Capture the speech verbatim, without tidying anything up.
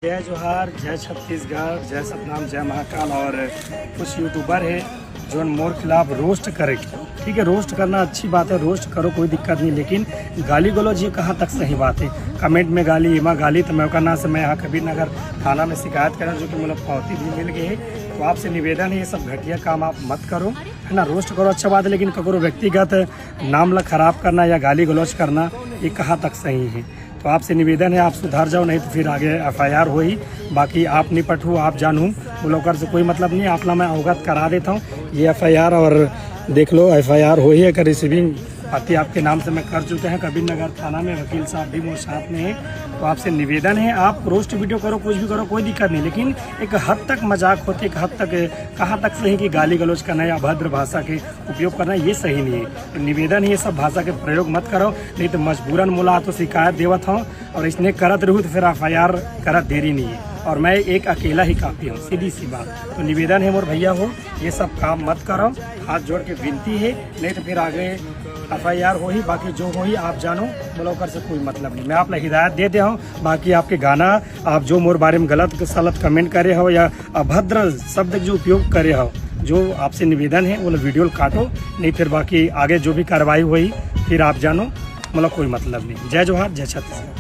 जय जोहार, जय छत्तीसगढ़, जय सतनाम, जय महाकाल। और कुछ यूट्यूबर है जो मोर खिलाफ रोस्ट करे, ठीक है, रोस्ट करना अच्छी बात है, रोस्ट करो, कोई दिक्कत नहीं, लेकिन गाली गलौज ये कहाँ तक सही बात है? कमेंट में गाली, एमा गाली, तो मैं ओकर नाम से मैं यहाँ कबीर नगर थाना में शिकायत करा, जो कि मतलब पावती भी मिल गई है। तो आपसे निवेदन है, ये सब घटिया काम आप मत करो, है ना। रोस्ट करो, अच्छा बात है, लेकिन ककरो व्यक्तिगत नाम ला खराब करना या गाली गलौज करना, ये कहाँ तक सही है? तो आपसे निवेदन है, आप सुधर जाओ, नहीं तो फिर आगे एफ आई आर होही। बाकी आप निपटहू, आप जानहू, वो लोग से कोई मतलब नहीं, आप ला मैं अवगत करा देता हूँ। ये एफ आई आर और देख लो, एफ आई आर होही, अगर रिसीविंग पाती आपके नाम से मैं कर चुके हैं कबीर नगर थाना में, वकील साहब भी मोर साथ में है। तो आपसे निवेदन है, आप रोस्ट वीडियो करो, कुछ भी करो, कोई दिक्कत नहीं, लेकिन एक हद तक मजाक होते, एक हद तक, कहाँ तक सही कि गाली गलौज करना या अभद्र भाषा के उपयोग करना, ये सही नहीं है। तो निवेदन है, ये सब भाषा के प्रयोग मत करो, नहीं तो मजबूरन मोला तो शिकायत देवत हो और इसने करत रहू तो फिर एफ आई आर करत देरी नहीं है। और मैं एक अकेला ही काफी हूँ, सीधी सी बात। तो निवेदन है मोर भैया हो, ये सब काम मत करो, हाथ जोड़ के विनती है, नहीं तो फिर आगे एफ आई आर होही, बाकी जो होही आप जानो, मोला ओकर से कोई मतलब नहीं। मैं आप ला हिदायत दे दे हूँ, बाकी आपके गाना, आप जो मोर बारे में गलत सलत कमेंट करे हो या अभद्र शब्द जो उपयोग करे हो, जो आपसे निवेदन है, वो वीडियो काटो, नहीं फिर बाकी आगे जो भी कार्रवाई होही, फिर आप जानो, मोला कोई मतलब नहीं। जय जोहार, जय छत्तीसगढ़।